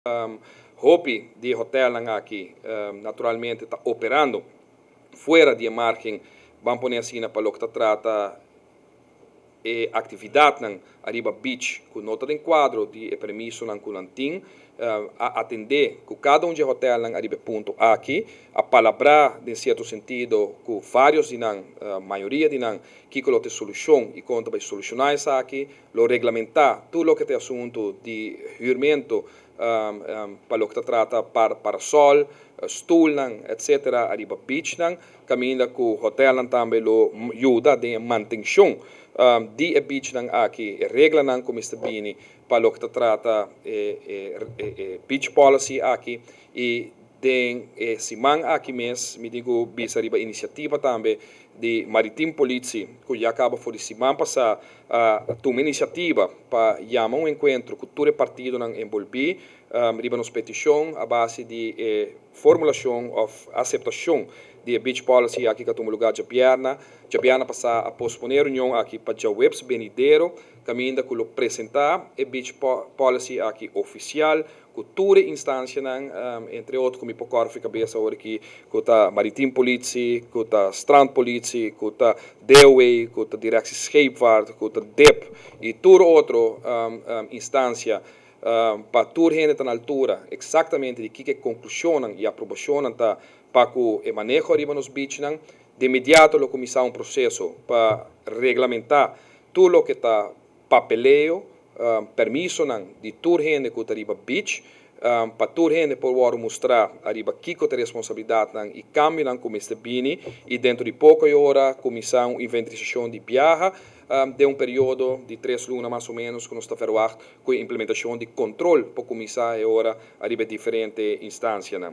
Hopi di hotelnan aki naturalmente ta operando fuera di margen, ban pone asina, pa loke ta trata e actividadnan ariba beach cu no ta den cuadro di e permisonan cu nan tin. A atende cu cada un di hotelnan ariba punto aki, a palabra den cierto sentido cu varios di nan, mayoria di nan, kico lo ta e solucion y con ta bay soluciona esaki. Lo reglamenta tur loke ta asunto di huurmento pa loke ta trata parasol, stoelnan, etc. Ariba beachnan, caminda cu hotelnan tambe lo yuda den mantencion di e beachnan aki, reglanan cu mester bini pa loke ta trata e beach policy aki. Y den siman aki mes, mi tin cu bisa, riba iniciativa tambe di Maritiem Politie, cu ya caba for di siman pasa a tuma iniciativa pa yama un encuentro cu tur e partidonan envolvi riba nos peticion a base di formulacion of aceptacion di beach policy aki cu a tuma luga diabierna. Diabierna pasa a pospone e reunion aki pa diahuebs benidero, caminda cu lo presenta e beach policy aki oficial cu tur instancianan, entre otro, cu mi por corda cabes awor aki, cu ta Maritiem Politie, cu ta Strandpolitie, cu ta DOW, cu ta Directie Scheepvaart, cu ta DIP y tur otro instancia, pa tur hende ta na altura exactamente di kico e conclusion y aprobacion ta pa cu e maneho ariba nos beachnan. De inmediato lo cuminsa un proceso pa reglamenta tur loke ta papeleo, permisonan di tur hende cu ta riba beach, pa tur hende por word mustra ariba kico ta responsabilidadnan y cambionan cu mester bini, y dentro di poco ora cuminsa un inventarisacion di biaha den un periodo di 3 luna mas o menos, cu nos ta verwacht cu implementacion di control pa cuminsa e ora ariba diferente instancianan.